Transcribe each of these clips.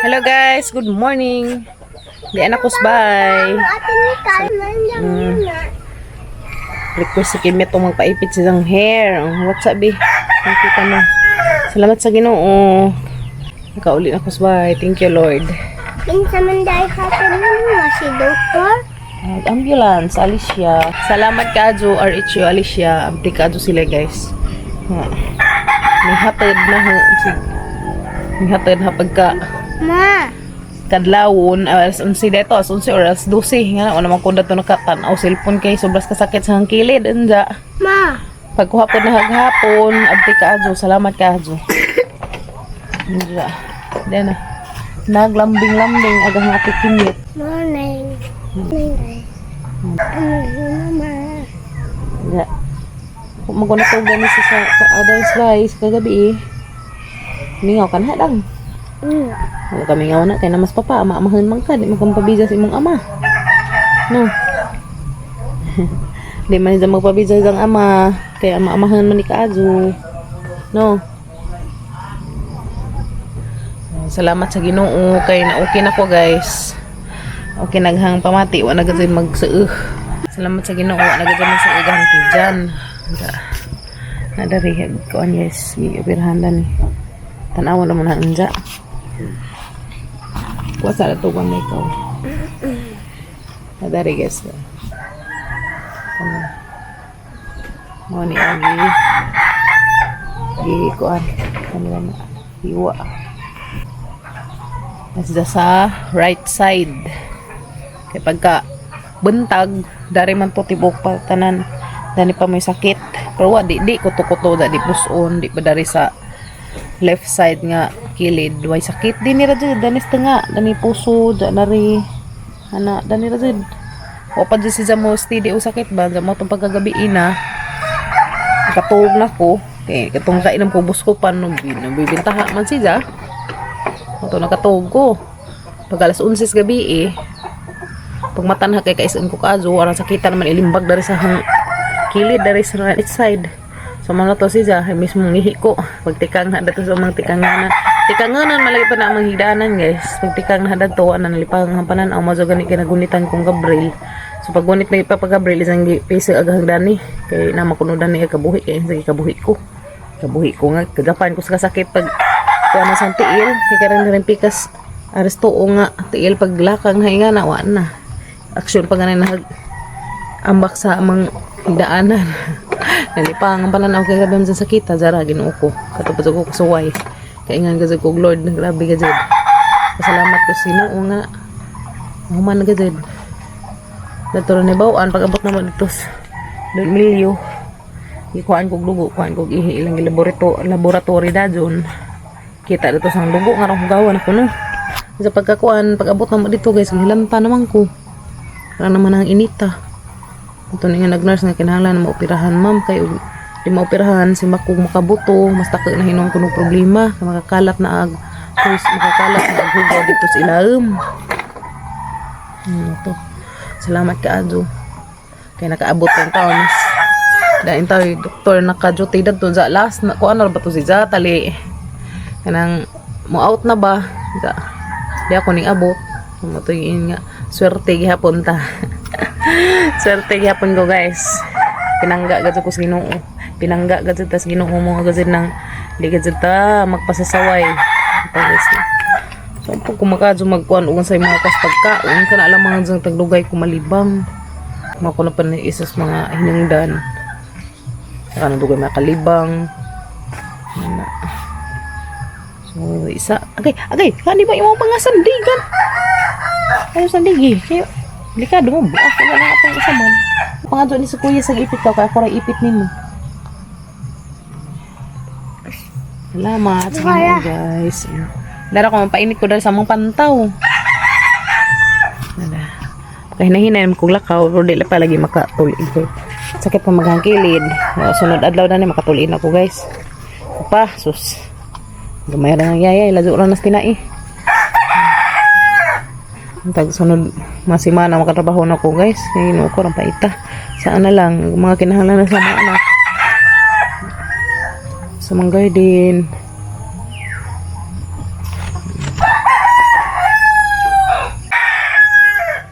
Hello guys, good morning. Di anak ko bye. Ate ni Carmen lang yun ah. Request si Kimi itong magpaipit sa iyang hair. Oh, what's up, be? Nakita mo. Salamat sa Ginoo. Nakauli na ko bye. Thank you, Lord. Kinsa man dahil hapon mo si doktor? Ambulance, Alicia. Salamat kaadyo, RHU Alicia. Abdi kaadyo sila, guys. Ha. Nihatid na ho. Nihatid na pagka Ma, kadlawon, alas 11 dito, alas 11 or alas 12 nga wala man ko dato nakatan-aw cellphone kay sobras kasakit sa kilid anja. Ma. Pagkuha po na haghapon, abdi kaadyo, salamat kaadyo. Anja. Then na. Naglambing-lambing agang ati kimit. Morning. Morning, guys. Ano yun, ma? Anja. Kung maguna to gani sa others guys kagabi eh. Mingaw ka na dang. Wala kami ngaw na kay na mas papa ama amahan man ka di man ka mapabidya sa imong ama. No. Di man siya magpabidya sa ama kay ama amahan man ni kaadyo. No. Salamat sa Ginoo kay na okay na ko, guys. Okay naghang pamati wa na gud magsuuh. Salamat sa Ginoo wa na gud magsuuh ang tiyan. Na dari kuan guys, gioperahan ni. Tan-awa naman na anja. Kuha sa tugon na ikaw. Nadari guys. Ano? Mo ni Agi. Gi kuan. Kanila na. Iwa. Nasa sa right side. Kay pagka buntag, dari man to tibok pa tanan. Dani pa may sakit. Pero wa di kuto-kuto da di puson, di pa dari sa left side nga kilid way sakit di ni ra jud dani sa tunga, dani puso da nari ana dani ra jud wa pa jud siya mo steady o sakit ba mo tong pagkagabi ina nakatuog na ko kay katong kainom ko Buscopan no nabibintaha man siya ato nakatuog ko pag alas 11 sa gabi eh. Pag matanha kay kaison ko kaadyo arang sakita naman ilimbag dari sa hang kilid dari sa right side. So mga to siya ay mismo ngihi ko pagtikang na dato sa mga tikanganan tikanganan malagi pa na ang mga higdanan guys. Pagtikang na dato ana nalipang ang panan ang mazo gani kinagunitan kong Gabriel. So pag gunit na ipapa Gabriel isang piso agahang dani kay na makuno dani ay kabuhi kay sige kabuhi ko nga kagapan ko sa kasakit pag kuha na sa tiil kay karon rin pikas aresto nga tiil paglakang hay nga na wa na aksyon pa ganay na ambak sa amang daanan. Nalipang ang pananaw kay grabe man sa sakita jara Ginoo ko katupad ko kasuway kaingan ka ko Lord, grabe ka jud. Pasalamat ko sa Ginoo nga human ka jud. Dato ra ni bawaan pag abot naman dito sa Don Milyo. Ikuan kog dugo, kuan kog ihi ilang laboratory laboratory dajon. Kita dito sa dugo nga rong hugawan ako no. Sa pagkakuan, pag abot naman dito guys, gihilanta naman ko. Para naman ang inita. Ito nga nag-nurse nga kinahanglan na maoperahan ma'am kay og di maoperahan si makog makabuto mas dako na hinuon kuno problema makakalat na ag pus makakalat na ag hugaw dito sa ilaom. Ano to? Salamat kaadyo. Kay nakaabot ang taon. Dain tayo doktor naka-duty dadto sa last na kuan na ba to si Tali. Kanang mo out na ba? Ga. Di ako ning abot. Mo to nga swerte gihapon ta. Swerte gihapon ko guys. Pinangga gud ko sa Ginoo. Pinangga gud ta sa Ginoo mo gud nang di gud ta magpasasaway. Ito, guys. So pag kumakadyo magkuan og sa mga kas pagkaon kana alam mga dyan tagdugay ko malibang. Mako na pa ni isa sa mga hinungdan. Saka na dugay makalibang. Ana. So isa, agay, agay, kani ba imong pangasandigan? Ayo sandigi, kayo delikado mo ba? Ako na lang atong isa man. Pangadyo ni sa kuya sa ipit ka, kaya ako ray ipit nimo. Salamat sa inyo, guys. Dara ko mapainit ko dahil sa among pantaw. Dara. Kahinahinay naman kong lakaw, pero di pa lagi makatuloy ko. Sakit pa maghangkilid. Sunod adlaw na ni makatuloy na ko guys. Pa, sus. Gamay ra ng yaya, ladyo ra nas tinai. Tag sunod masimana makatrabaho na ko guys. Ngayon ko rang paita. Saan na lang mga kinahanglan na sa mga anak. Sa mga garden.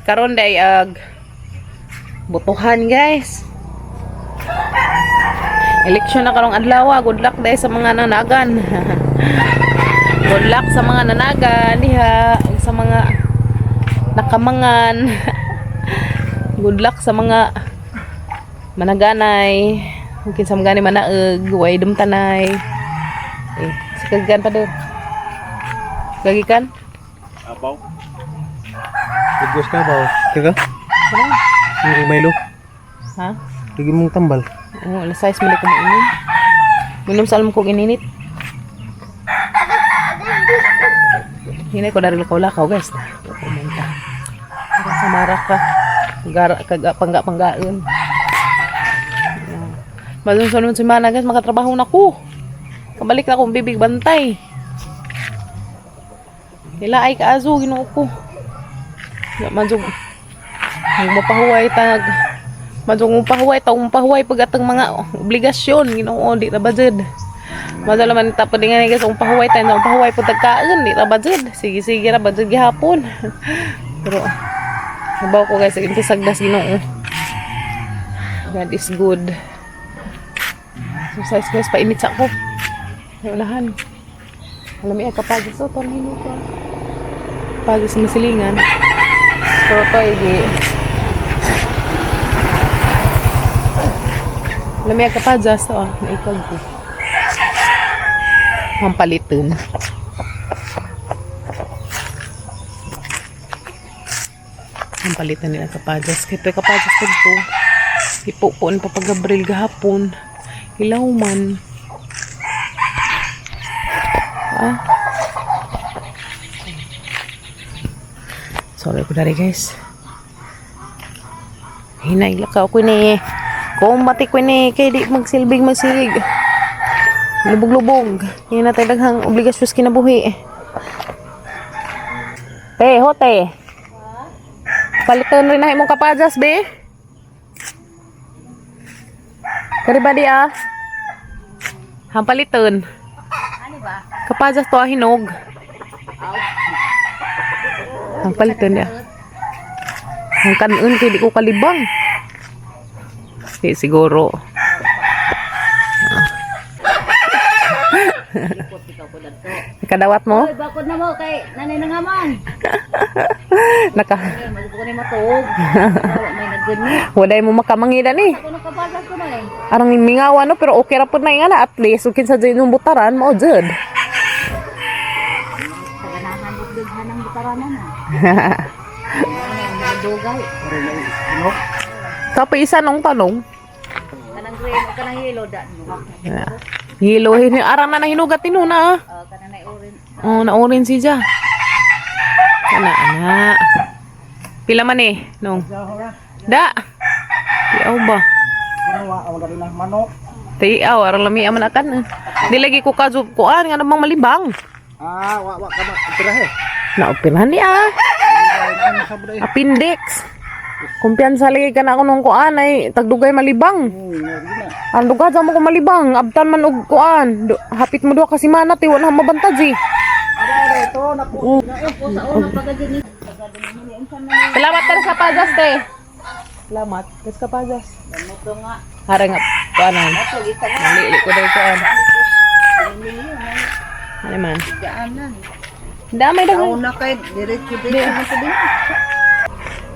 Karon day ag botohan, guys. Eleksyon na karong adlaw. Good luck day sa mga nanagan. Good luck sa mga nanagan diha ug sa mga nakamangan. Good luck sa mga managanay. Ug kinsa man gani manaeg, way dumtanay. Eh, sikagan pa do. Gagikan? Abaw. Lugos ka ba? Teka. Yung Milo. Ha? Lagi mong tambal. Oo, alas 6 mali ko mainom. Minom sa alam kong ininit. Hinay ko dari lakaw-lakaw, guys. Pumunta. Para sa Maraka. Gara, kaga, pangga, panggaan. Mazun sa naman semana, guys, makatrabaho na ko. Kabalik na akong bibig bantay. Ila ay kaazo, ginoo ko. Mazug, mapahuway tag. Madung pahuway, taong pahuway pag atang mga obligasyon, Ginoo, di na ba jud? Madala man ta pa nga guys, ang pahuway tayo, ang pahuway po tagkaan, di na ba jud? Sige, sige ra ba jud gihapon. Pero nabaw ko, guys, inti sagdas Ginoo. God is good. So size, guys, painit sa ako. May unahan. Alam mo, kapagis ito, tanhin ko. Pagis masilingan. Pero to, hindi. Lamig ka pa, just oh, naikag ko. Pampalitin. Pampalitan nila kapajas. Kaya ito kapajas ko to. Ipupuan pa pag Gabriel gahapon. Ilaw man. Ah. Sorry ko dari, guys. Hinay lakaw ko ni. Kumbati ko ni kay di magsilbing magsilig. Lubog-lubog. Hindi na tayo daghang obligasyon sa kinabuhi. Te, hote. Palitan rin na imong kapajas, be. Kari ba di ah? Hampalitan. Ano ba? Kapajas to ah, hinog. Ang palitan niya. Ang kanun kay di ko kalibang. Di siguro. Nakadawat mo? Oy, bakod na mo kay nanay na nga man. Naka Ay, magupo ko na yung matuog. Wala may nagganyo. Walay mo makamangilan eh. Ako nakabasag ko na eh. Arang mingawa no, pero okay ra pud na nga na at least ug kinsa jud yung butaran mao jud. Sa ganahan ko dughan ang butaranan na. Ano dugay. Kapoy isa nung tanong. Kanang green o kanang yellow da no. Yeah. Hilo hin arang na nahinugat tinuna ah. Oh, kanang na orange. Oh, na-orange siya. Kana ana. Pila man eh, nung. Da. Tiaw ba? Manok. Tiaw, arang lami aman akan. Eh. Di lagi ko kaso kuan nga namang malibang. Ah, wa wa ka ba? Tirahe. Naopirahan ni ah. Ano sa buday? Appendix. Kumpiyansa lagi ka na ako nung kuan ay tagdugay malibang. Ang dugay sa mo ko malibang, abtan man og kuan. Hapit mo duha kasi mana ti wala mabantad eh. Ako sa una pagka ni. Salamat ta sa pajas te. Salamat. Tas ka pajas. Ito nga. Hara nga kuan ay. Ato ita nga. Mali ko daw kuan. Ano man? Daanan. Damay daw. Una kay diretso diretso man to din.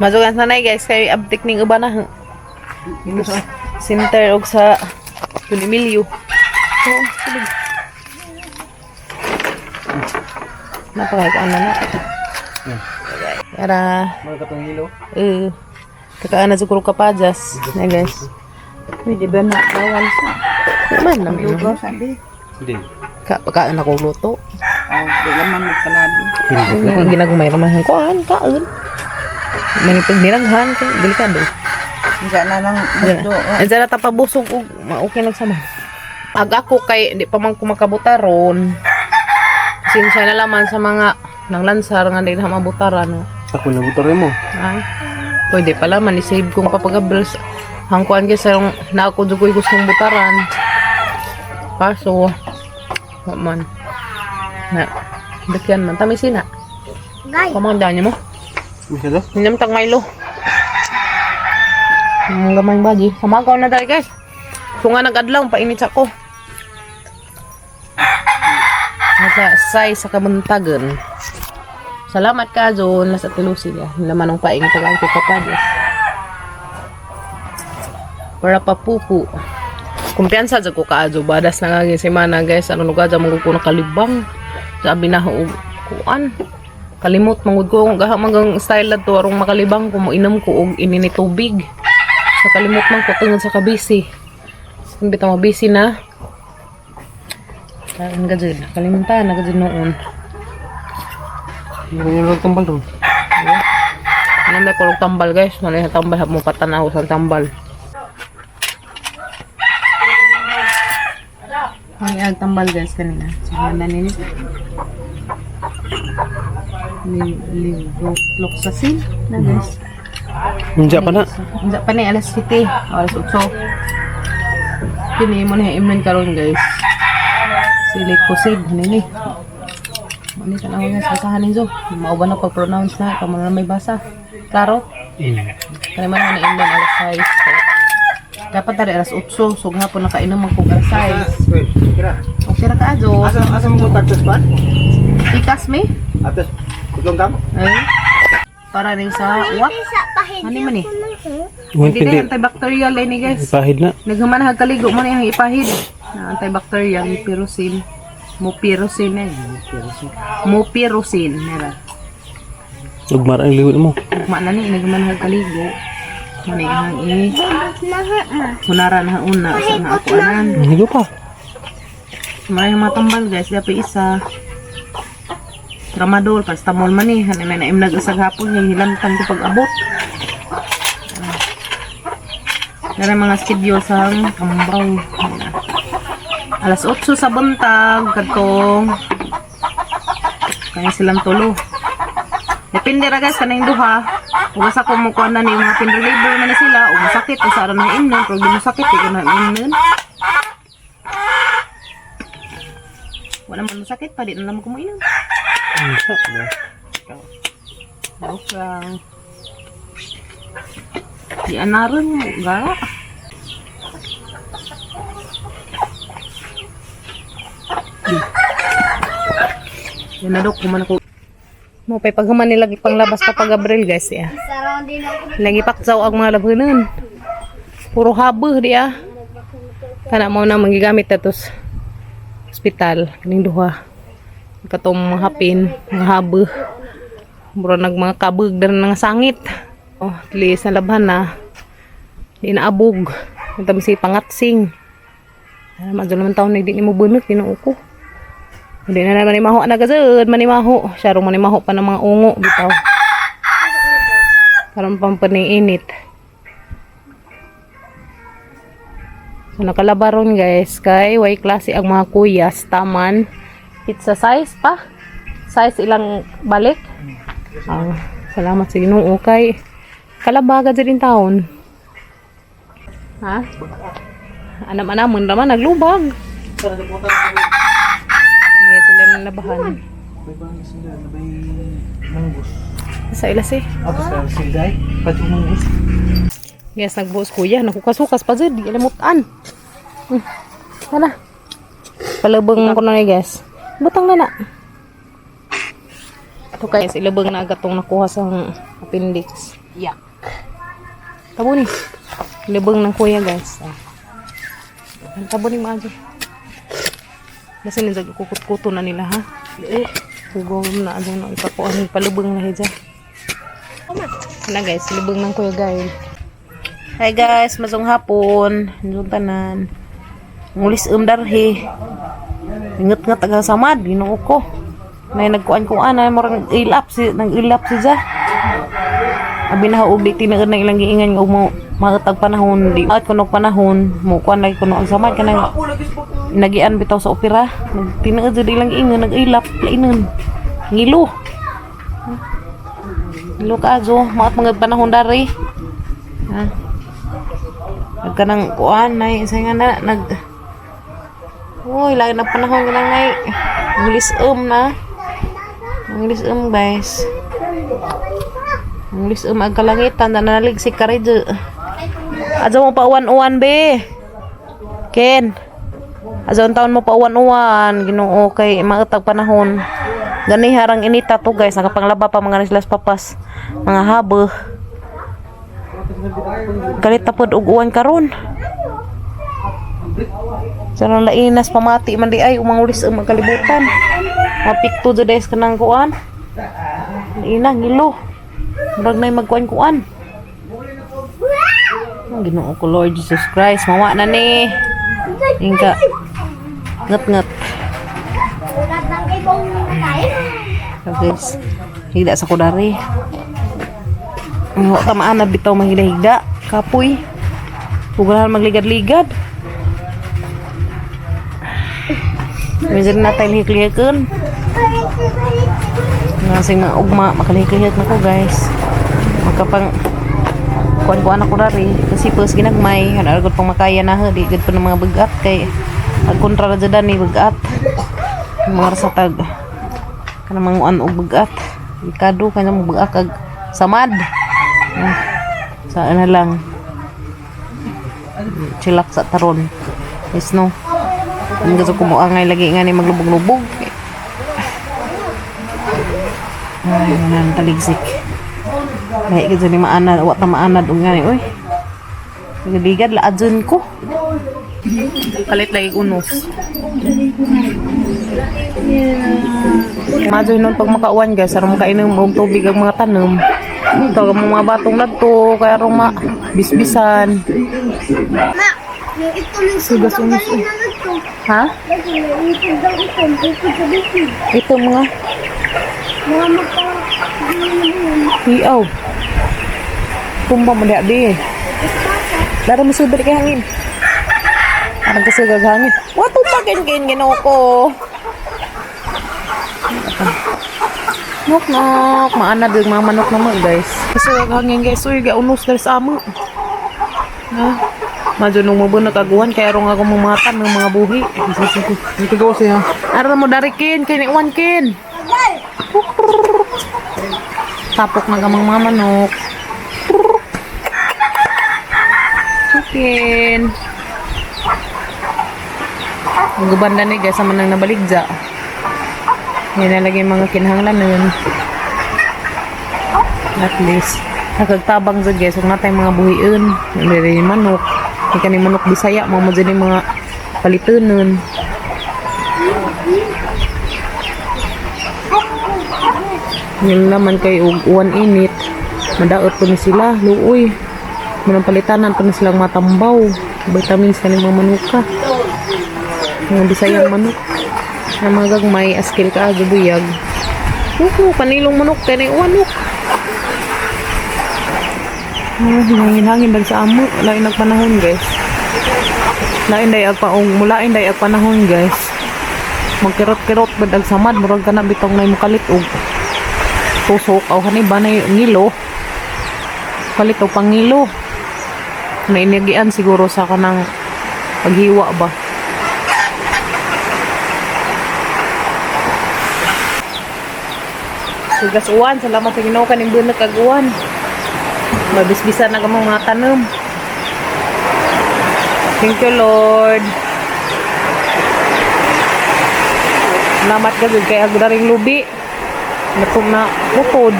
Mazugan sanay, guys, kay abtik ning uban na. Center og sa Don Emilio. Oo, sulig. Napaka na na. Ara, Mga katong hilo. eh kakaan na siguro kapajas. Na, guys. Pwede ba na bawal sa Man naman. lugaw sabi? Hindi. Ka pagkaan ako luto. Oh, di naman magpalabi. Ang ginagmay raman ko an kaon. Manipag nilaghan kay delikado. Hindi na lang mundo. Ang sana tapabusog og okay lang sama. Pag ako kay di pa man ko makabutaron. Sinsya na laman sa mga nang lansar nga di na mabutaran. No? Ako na butore mo. Ay, pwede pala man i-save kong papagabros. Hangkuan kay sa yung na ako jud ko'y gustong butaran. Kaso, wa man. Na, dakyan man. Tami sina. Gay. Pamangdan niyo mo. Masyado? Inom tag Milo. Ang gamay bagi. Kamagaw na dahil, guys. Kung nga nag-adlaw, painit ako. Nasa size sa kabuntagan. Salamat ka, Zon. Nasa tilusi niya. Laman ng paing tagal ko kapades. Para papupo. Kumpiyansa jud ko kaadyo. Badas na nga semana, guys. Ano lugar dyan ko nakalibang. Sabi na og kuan. Kalimot mangud ko gaha magang style adto arong makalibang ko moinom ko og inini tubig. Sa kalimot man ko tungod sa kabisi. Kung bitaw mabisi na. Kain ka dyan. Kalimutan na ka dyan noon. Ano yung tambal doon? Ano may kulog tambal, guys? Ano yung tambal? Mo patanaw sa tambal. Ang iyang tambal, guys, kanina. Sa na nini. Levofloxacin na, guys. Unja pa na. Unsa pa ni alas 7, alas 8. Kini mo na imun karon, guys. Si Lecocid nini. Mani tan ang guys, basahan ninyo. Mauban na pag-pronounce na kamo na may basa. Klaro? Kani man na imun alas 6. Dapat tari alas 8, so gahapon nakainom man kog alas 6. Okay ra ka ajo. Asa asa mo tagtos pa? Tikas mi? Atos kutlong kam? Ay. Para rin sa uwak. Sa pahid. Ano man eh? Uy, Hindi na antibacterial ini, guys. Pahid na. Naghuman kaligo mo na yung ipahid. Na antibacterial, mupirocin. Mupirocin eh. Mupirocin. Mupirocin. Nera. Ugmar ang liwit mo. Ugma na ni, naghuman kaligo. Mo na yung i. Na ha ma. Hunara na una sa na ako anan. Higo pa. Maraming mga tambal, guys. Dapat isa. Tramadol, paracetamol man eh. Ano na naim nag-isag hapon yung hilamtan ko pag-abot. Meron mga schedule sa kambaw. Alas 8 sa buntag, katong kaya silang tulo. Depende ra, guys, kanang duha. Ug asa ko mo kuan na ni mga pain reliever man na sila, ug masakit usa ra na imnon, pero di mo sakit di ko na imnon. Wala man masakit pa, di na lang ko mainom. Unsa ba? Joke lang. Di anaran mo, gara. Yan na dok, kuman ako. Mo pay paghuman nila panglabas pa pag Abril, guys, ya. Sarang din ako. Lagi paksaw ang mga labhanan. Puro habo di ah. Kana mo na manggigamit atos ospital kaning duha. Katong mga hapin, mga habo. Mura nag mga kabog dara nga sangit. Oh, at least nalabhan na. Di naabog. Unta si pangatsing. Ano man naman taon di nimo bunot Ginoo ko. Hindi na naman manimaho na gazud, manimaho. Siya manimaho pa ng mga ungo bitaw. Parang pampaniinit. So nakalabaron, guys, kay way klase ang mga kuyas taman. Pizza size pa. Size ilang balik. Ah, salamat sa Ginoo kay kalabaga dyan din taon. Ha? Anam-anamon raman naglubag. Ngayon sila ng labahan. May bangis sila, may manggus. Sa ilas eh. Atos sa silday, pati manggus. Yes, nagbuhos kuya. Nakukas-hukas pa dyan. Di alimutan. Tara. Palabang ko na ni, guys. Butang na na. Ito, guys, ilabang na agad tong nakuha sa appendix. Yak. Tabo ni. Ilabang ng kuya, guys. Ah. Ang tabo ni maaga. Kasi nila kukut-kuto na nila, ha? Eh, hugaw na agad na ipakuan. Palubang na hidya. Na, guys, ilabang ng kuya, guys. Hi guys, masong hapon. Nindong tanan. Ngulis darhi. Ingat-ngat aga samad, Ginoo ko. Nay nagkuan-kuan ay murang ilap si nag-ilap si ja. Abi na og di tinuod na ilang giingan nga og mo magatag panahon di at kuno panahon mo kuan lagi kuno ang samad kanang nagian bitaw sa opera. Tinuod jud ilang giingan nag-ilap lainon. Ngilo. Ngilo ka ajo, maat mga panahon dari. Ha? Nagkanang kuan nay sa nga na nag. Uy, lagi na panahon ka lang nay. English na. English guys. Ang lisom ang kalangitan na naligsik ka rin. Adyo mo pa uwan-uwan be. Ken. Adyo ang taon mo pa uwan-uwan. Ginoo kay mautag panahon. Gani harang inita to, guys. Nakapanglaba pa mga nislas papas. Mga habo. Galit tapod og uwan karon. Sarang lainas pamati man di ay umangulis ang magkalibutan. Mapikto do des kanang kuan. Laina ngilo. Murag nay magkuan-kuan. Ang Ginoo ko, Lord Jesus Christ, mawa na ni. Ingka. Ngat-ngat. So guys, higda sa kudari. Ang tamaan na bitaw manghigda-higda. Kapoy. Ugalahan magligad-ligad. Minsan na tayo lihik-lihikan. Nasa mga ugma, makalihik-lihik na ko, guys. Magkapang kuan-kuan ako dari. Kasi pus ginagmay, ano argot pang makaya na di gud pa ng mga bagat kay pag kontra ra jud ni bagat. Mga rasatag kanang mga uan og bagat. Ikado kanang mga bagat kag samad. Ah, sa ano lang. Chilak sa taron. Yes no. Ang gusto ko mo angay lagi nga ni maglubog-lubog. Ay, wala taligsik. Lahi ka dyan ni maanad. Wa ta maanad. Og nga ni, uy. Ligad, laadjon ko. Kalit lagi unos. Imagine nun pag makauwan, guys, aron makainom og tubig ang mga tanom. Ito, ang mga batong nagto, kaya rong ma bisbisan. Ma, yung ito Sugas unos. na ito. Ha? Lagi, yung ito daw ito. Bukod sa bukid. Ito mga Mga maka... Ano naman yun? hiaw. Tumba mo diha di. Dara mo sudri kay hangin. Parang kasi gagangin. Wa tumba kin kin Ginoo ko. Nok nok, maana yung mga manok naman, guys. Kasi hangin, guys, uy, gaunos dahil sa amo. Ha? Madyo nung mabun nakaguhan, kaya rong ako mamatan ng mga buhi. Ito gawa siya. Ara mo darikin, kay ni uwan kin. Tapok na gamang mga manok. Chicken. Ang gubanda ni guys, sa manang nabaligja. Yan na lagi yung mga kinahanglan na yun. At least, nakagtabang sa guys, huwag na tayong mga buhiin. Hindi rin yung manok. Hindi ka ni manok Bisaya, mga mo dyan yung mga palitunon. Yun naman kay og uwan init. Madaot po ni sila, luoy. Manang palitanan pa ni silang matambaw. Vitamins ka ni mga manuka. Mga Bisayang manok. Na mga gagmay, askil ka, buyag. Uhu, kanilong manok, kaya na uwanok. Ah, hangin-hangin dag sa amo. Lain ang panahon, guys. Lain day ang paong, mulain day ang panahon, guys. Magkirot-kirot bad ang samad, murag ka na bitong nay mukalit og tusok aw hani ba na ngilo. Kalit og pangilo. Nainigian siguro sa kanang paghiwa ba. Sugas uwan, salamat sa Ginoo kaning bunot kag uwan. Mabisbisan na kamong mga tanom. Thank you, Lord. Salamat ka jud kay agdaring lubi. Natong na putod.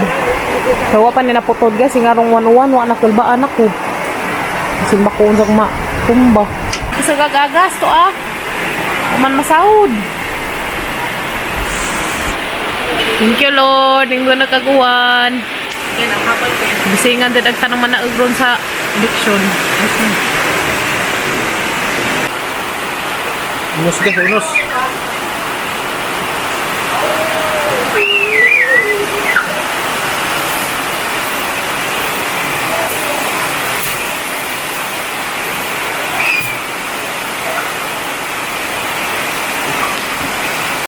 Kaya pa ni naputod, guys, ngarong 1-1 wa na kulbaan ako. Kasi bakuon sa kuma tumba. Sa gagagas to ah. Man masahod. Thank you, Lord. Linggo na kaguan. Bisingan din ang tanong manaugron sa addiction. Unos guys, unos.